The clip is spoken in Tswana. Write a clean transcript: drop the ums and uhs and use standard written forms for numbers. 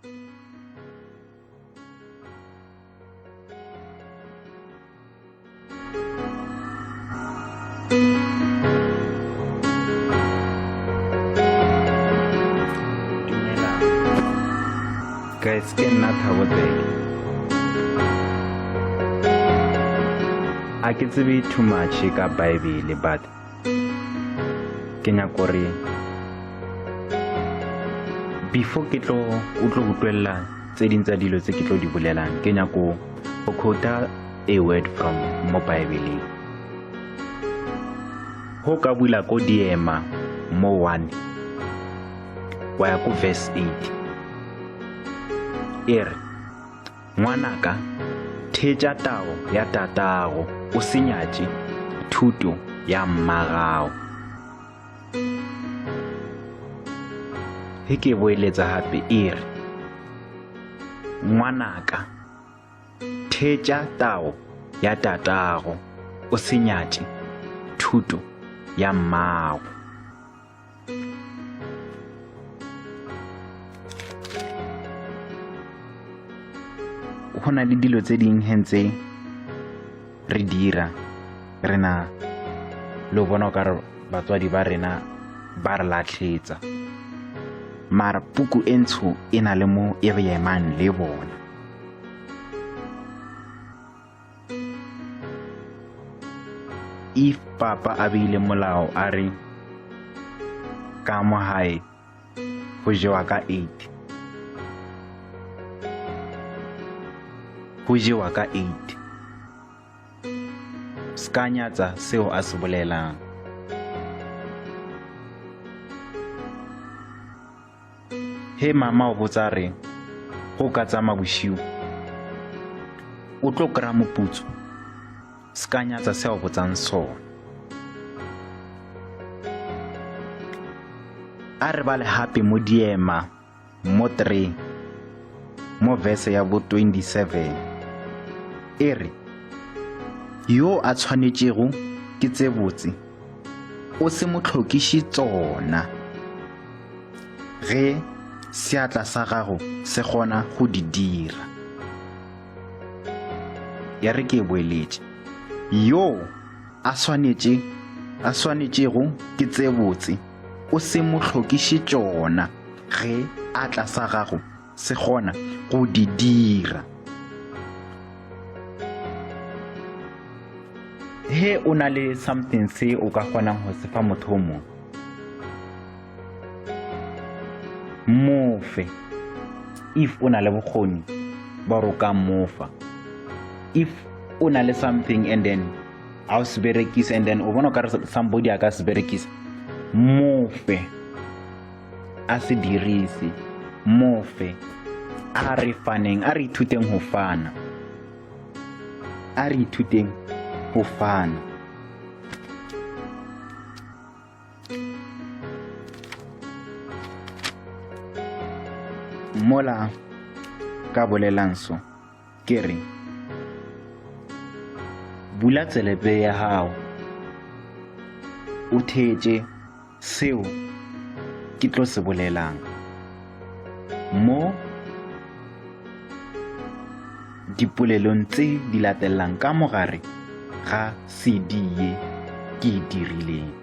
Dumelang. Guys, ke nna Thabo Tseke. A ke tsebe too much ka Bible but ke nyaka gore before ke tlo o tlo utlwelela tse ding tsa dilo tse ke tlo di bolelang ke nyako go quota a word from mo Bible. Go ka bula ko diema mo 1 wa ya ko verse 8 e re ngwanaka theetša tao ya tatago o se nyatše thuto ya mmagago. Ge ke boeletsa gape e re ngwanaka Theetša tao ya tatago, o se nyatše thuto ya mmago. Go na le dilo tse ding he ntse re dira re na le go bona o ka re batswadi ba rena ba re latlhetsa mara puku e ntsho e na le mo e re emang le bona. If papa a beile molao a re ka mo gae go jewa ka 8 go jewa ka 8 ska nyatsa seo a se bolelang. He mama o botsa re go ka tsamaya bošiu o tlo kry-a moputso se ka nyatsa se a o botsang sona. A re bale gape mo diema mo 3 mo verse ya bo 27 e re yo a tshwanetšego ke tse botse o se mo hlokiše tsona. Ge seatla sa gago se kgona go di dira. Ya re ke e boeletše. Yo a swanetše a swanetšego ke tse botse, o se mo hlokiše tšona ge atla sa gago se kgona go di dira. He o na le something se o ka kgonang go se fa motho o mongwe, mofe if o na le bokgoni ba gore o ka mofa. If o na le something and then a o se berekise and then o bona o ka re somebody a ka se berekisa, mofe a se dirise, mofe. A re faneng, a re ithuteng go fana, a re ithuteng go fana. Mola ka bolelang so ke re bula tselepe ya gago o theetše seo ke tlo se bolelang mo dipolelong tse di latelang ka mogare ga CD ye ke e dirileng.